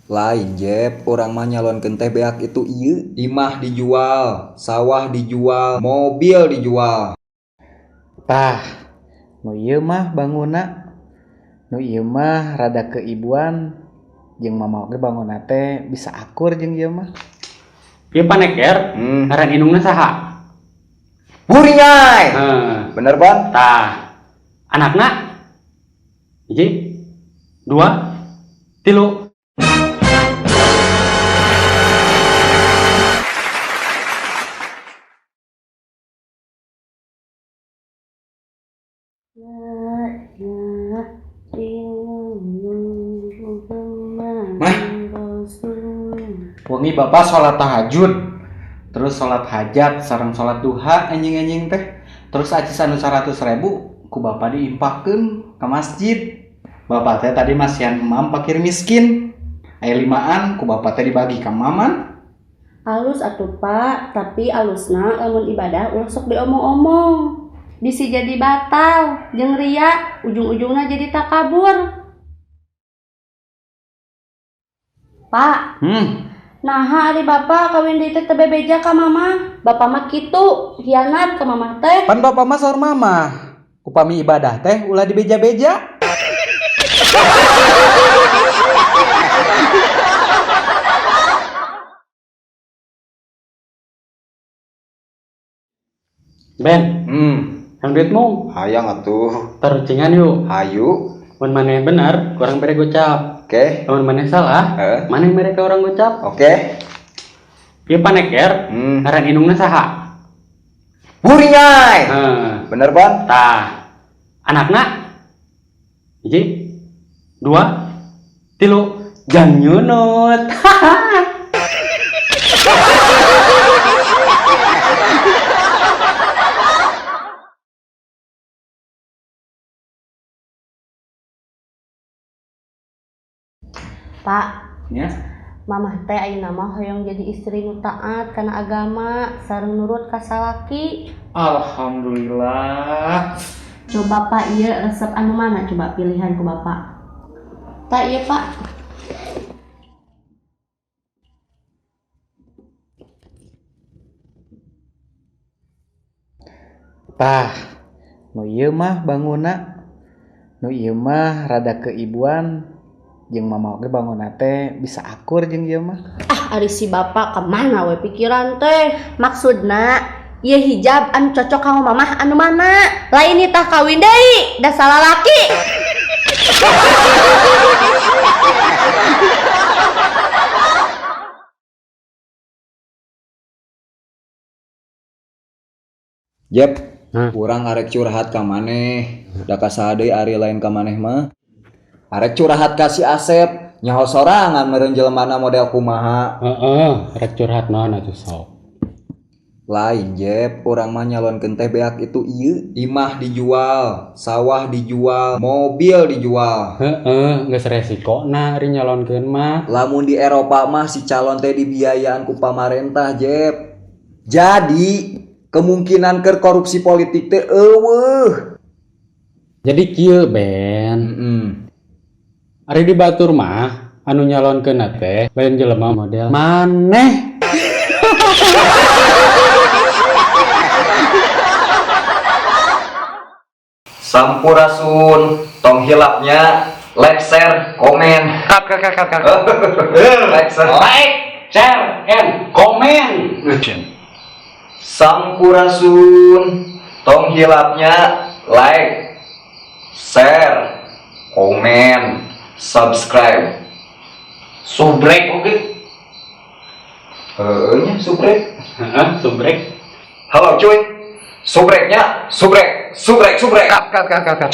Lain Jep, urang mah nyalonkeun teh beak itu ieu. Imah dijual, sawah dijual, mobil dijual. Tah, nu ieu mah bangunna. Nu ieu mah rada keibuan jeung mama oge bangunna teh bisa akur jeung ieu mah. Ieu paneker, ngaran indungna saha? Burinyai. Heeh. Bener ban? Tah. Anakna? 1, 2, 3. Mah. Wengi bapak sholat tahajud, terus sholat hajat, sareng sholat duha anjing-anjing teh. Terus acis anu 100.000 ku bapak diimpakeun ke masjid. Bapak teh tadi masihan emam pakir miskin. Aya 5an ku bapak teh dibagi ka maman. Alus atuh Pak, tapi alusna lamun ibadah ulah sok diomong-omong. Bisi jadi batal, jeung ria, ujung-ujungna jadi takabur. Pak, naha ari bapak kawin deui teh teu bebeja ka mama? Bapak mah kitu, hianat ka mama teh. Pan bapak mah saur mama. Upami ibadah teh ulah dibeja-beja. Ben, yang duitmu Hayang atuh. tarucingan yuk. Hayu. Mun maneh bener, kurang bere gocap. Oke. Lamun maneh salah, maneh mere ka urang gocap. Oke. Ieu paneker, ngaran indungna saha? Burinyai. Heeh. Bener ban? Tah. Anakna? 1, 2, 3. Jang nyunut. Pak, Ya. mamah teh ayeuna mah hoyong jadi istri nu taat kana agama sareng nurut ka salaki. Alhamdulillah. Coba Pak ieu resep anu mana coba pilihan ku Bapak. Tah ieu Pak. Tah, nu ieu mah bangunna. Nu ieu mah rada keibuan jeung mama oge bangunna teh bisa akur jeung ieu mah. Ah, ari si Bapak kemana we pikiran teh? Maksudna ieu hijab anu cocok kanggo mamah anu mana? Lain tah kawin deui, da salah laki. Jep, Hah? urang arek curhat ka maneh. Da kasaha deui ari lain ka maneh mah. Arek curhat ka si Asep, nyaho sorangan meureun jelemana model kumaha. Heeh, rek curhat naon atuh sok. Lain Jep, urang mah nyalonkeun teh beak itu ieu. Imah dijual, sawah dijual, mobil dijual. Heeh, geus resikona ari nyalonkeun mah. Lamun di Eropa mah si calon teh dibiayaan ku pamarentah, Jep. Jadi, kemungkinan keur korupsi politik teh eueuh. Jadi kieu Ben. Ari di batur mah anu nyalonkeun teh lain jelema model maneh. Sampurasun, tong hilapnya, like, share, komen. Cut cut cut cut. Like, share. Like, share, and komen. Sampurasun, tong hilapnya, like, share, komen, subscribe. Subrek oke. Heeh nya subrek. Heeh, subrek. Halo cuy. Subreknya, subrek, subrek, subrek. Cut cut cut cut cut.